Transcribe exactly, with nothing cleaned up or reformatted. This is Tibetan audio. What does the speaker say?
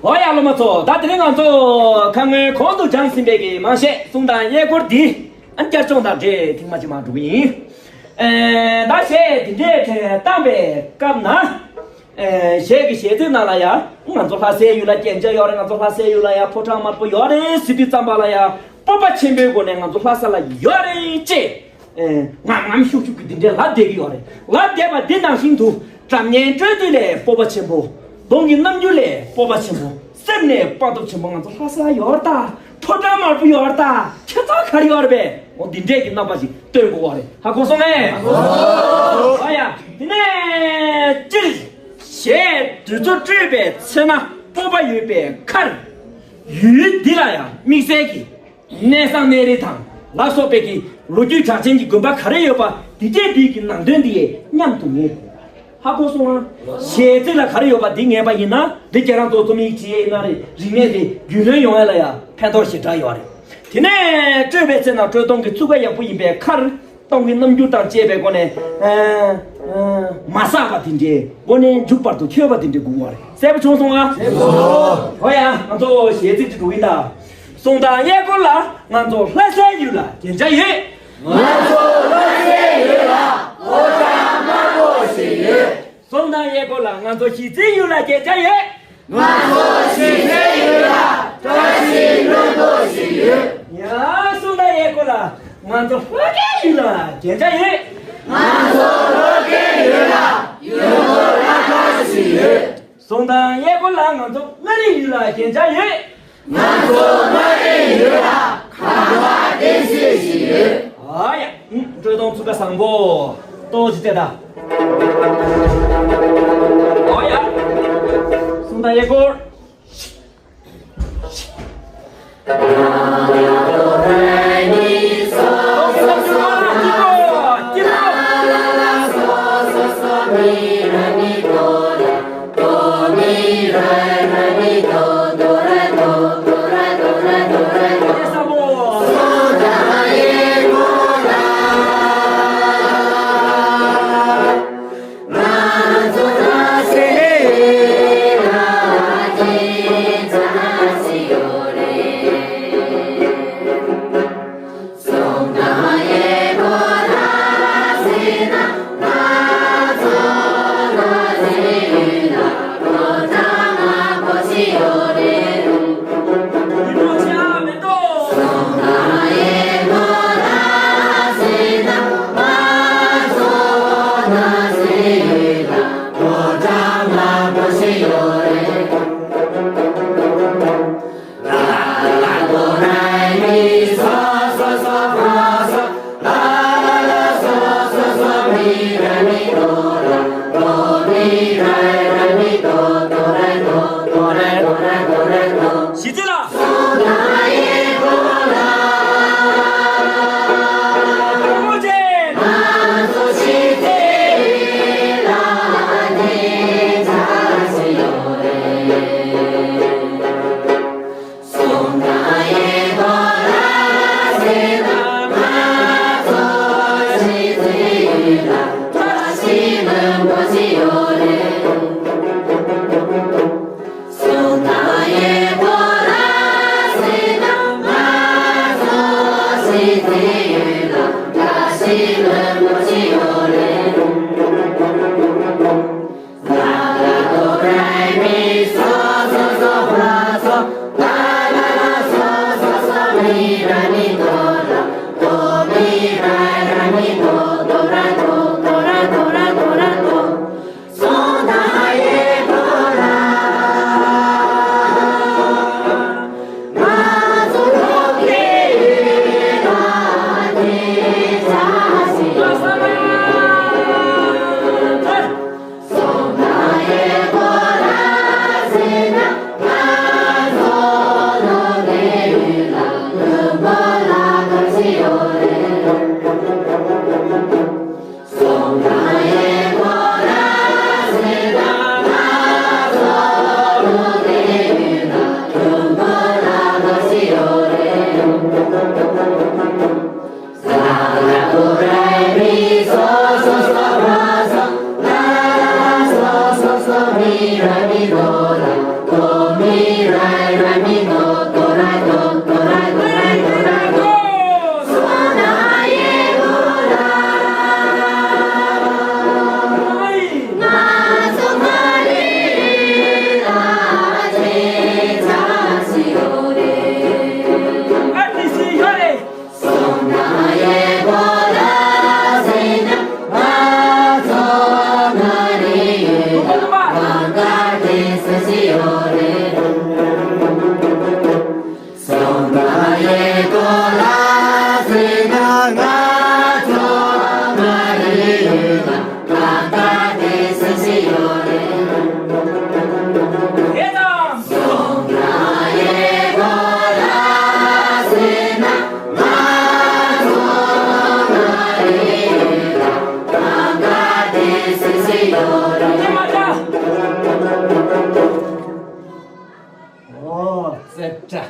ཨོ་ཡ་སློབ་མ་ཚོ། ད་དེ་རིང་ང་ཚོ་ཁ་སྔོན་གོང་དུ་སྦྱངས་ཟིན་པའི་གི་མང་བཤད་གསུང་དང་སྙན་སྐོར་འདི་ཨ་བསྐྱར་སྦྱོང་དང་འབྲེལ་ཐེངས་མ་གཅིག་མར་འགྲོ་གི་ཡིན། ཨེ། ད་གཞས་འདི་འདྲའི་གྲས་བཏང་པའི་སྐབས་ན། ཨེ། གཞས་ཀྱི་གཞས་ཚིག་ནང་ལ་ཡ། ང་ཚོ་ལྷ་སའི་ཡུལ་ལ་རྒྱན་ཆ་ཡོད་རེད། ང་ཚོ་ལྷ་སའི་ཡུལ་ལ་ཡ་ཕོ་བྲང་དམར་པོ་ཡོད་རེད་ཟེར་དུས་ཙམ་པ་ལ་ཡ། སྤོབས་པ་ཆེན་པོའི་སྒོ་ནས་ང་ཚོ་ལྷ་ས་ལ་ཡོད་རེད་ཅེས། ཨེ། ངམ་ངམ་ཤུགས་ཤུགས་ཀྱིས་འདི་འདྲའི་ལབ་བསྡད་ཀྱི་ཡོད་རེད། ལབ་བསྡད་པ་འདི་ནང་བཞིན་དུ། སྒྲ་སྙན་དཀྲོལ་དུས་ལས་སྤོབས་པ་ཆེན་པོ། གདོང་གི་རྣམ་འགྱུར་ལས་སྤོབས་པ་ཆེན་པོ། སེམས་ནས་དཔའ་སྟོབས་ཆེན་པོ། ང་ཚོ་ལྷ་ས་ཡོད་རེད་ད། ཕོ་བྲང་དམར་པོ་ཡོད་རེད་ད། ཁྱེད་ཚོ་ག་རེ་ཡོད་རེད་པས། འོ་འདི་འདྲས་ཀྱི་རྣམ་པ་ཞིག་སྟོན་དགོས་པ་རེད། ཧ་གོ་སོང་ངས། ཨ་ཡ། དེ་ནས་སྤྱིར། གཞས་འདི་ཚོ་དཀྲོལ་བའི་ཚེ་ན་སྤོབས་པ་ཡོད་པའི་ཁར། ཡུལ་འདི་ལ་ཡང་དམིགས་བསལ་གྱི། གནས་བཟང་གནས་རི་དང་ལ་སོགས་པའི་གི་ལོ་རྒྱུས་གྲགས་ཅན་གྱི་དགོན་པ་ག་རེ་ཡོད་པ་འདི་གྲས་འདི་གི་ནང་དོན་འདི་ཡི་མཉམ་དུ་ངེས། ཧ་གོ་སོང་ང་། གཞས་ཚིག་ལ་ག་རེ་ཡོད་པ་འདི་ངེས་པ་ཡིན་ན། འདི་ཁྱེད་རང་ཚོ་རྩོམ་ཡིག་བྲིས་ཡས་ན་རེད། རིག་གནས་དེ་རྒྱུས་ལོན་ཡོང་ཡས་ལ་ཡང་ཕན་ཐོགས་ཞེ་དྲག་ཡོད་རེད། དེ་ནས་དཀྲོལ་བའི་ཚེ་ན་དཀྲོལ་གཏོང་གི་ཚུགས་ཀ་ཡག་པོ་ཡིན་པའི་ཁར། གཏོང་གི་རྣམ་འགྱུར་དང་བཅས་པའི་སྒོ་ནས། ཨ། ཨ། མ་བསགས་པ་དེ་འདྲའི་སྒོ་ནས་མཇུག་བར་དུ་འཁྱོལ་བ་དེ་འདྲའི་དགོས་པ་རེད། གསལ་པོ་བྱུང་སོང་ང་། གསལ་པོ། ཧོ་ཡ། ང་ཚོ་གཞས་ཚིག་ཅིག་འགྲོ་གི་ཡིན་ད། གསུང་དང་སྙན་སྐོར་ལ། ང་ཚོ་ལྷ་སའི་ཡུལ་ལ་རྒྱན་ཆ་ཡོད། ང་ཚོ་ལྷ་སའི་ཡུལ་ལ་ཕོ་བྲང་དམར་པོ་ཞིག་ཡོད། གསུང་དང་སྙན་སྐོར་ལ། ང་ཚོ་གཞིས་རྩེའི་ཡུལ་ལ་རྒྱན་ཆ་ཡོད། ང་ཚོ་གཞིས་རྩེའི་ཡུལ་ལ་བཀྲ་ཤིས་ལྷུན་པོ་ཞིག་ཡོད། ཡ། གསུང་དང་སྙན་སྐོར་ལ། ང་ཚོ་ལྷོ་ཁའི་ཡུལ་ལ་རྒྱན་ཆ་ཡོད། ང་ཚོ་ལྷོ་ཁའི་ཡུལ་ལ་ཡུལ་སྐོར་ལྷ་ཁང་ཞིག་ཡོད། གསུང་དང་སྙན་སྐོར་ལ། ང་ཚོ་མངའ་རིས་ཡུལ་ལ་རྒྱན་ཆ་ཡོད། ང་ཚོ་མངའ་རིས་ཡུལ་ལ་ཁང་པ་བདེ་སྐྱིད་ཞིག་ཡོད། ཨ་ཡ། ཨུམ། དཀྲོལ་གཏོང་ཚུགས་ཀ་བཟང་པོ། ཏོག་ཙམ་བལྟས་ད། ཨ་ཡ། གསུང་དང་སྙན་སྐོར། ཨོ་ཙེ་ཏྲ།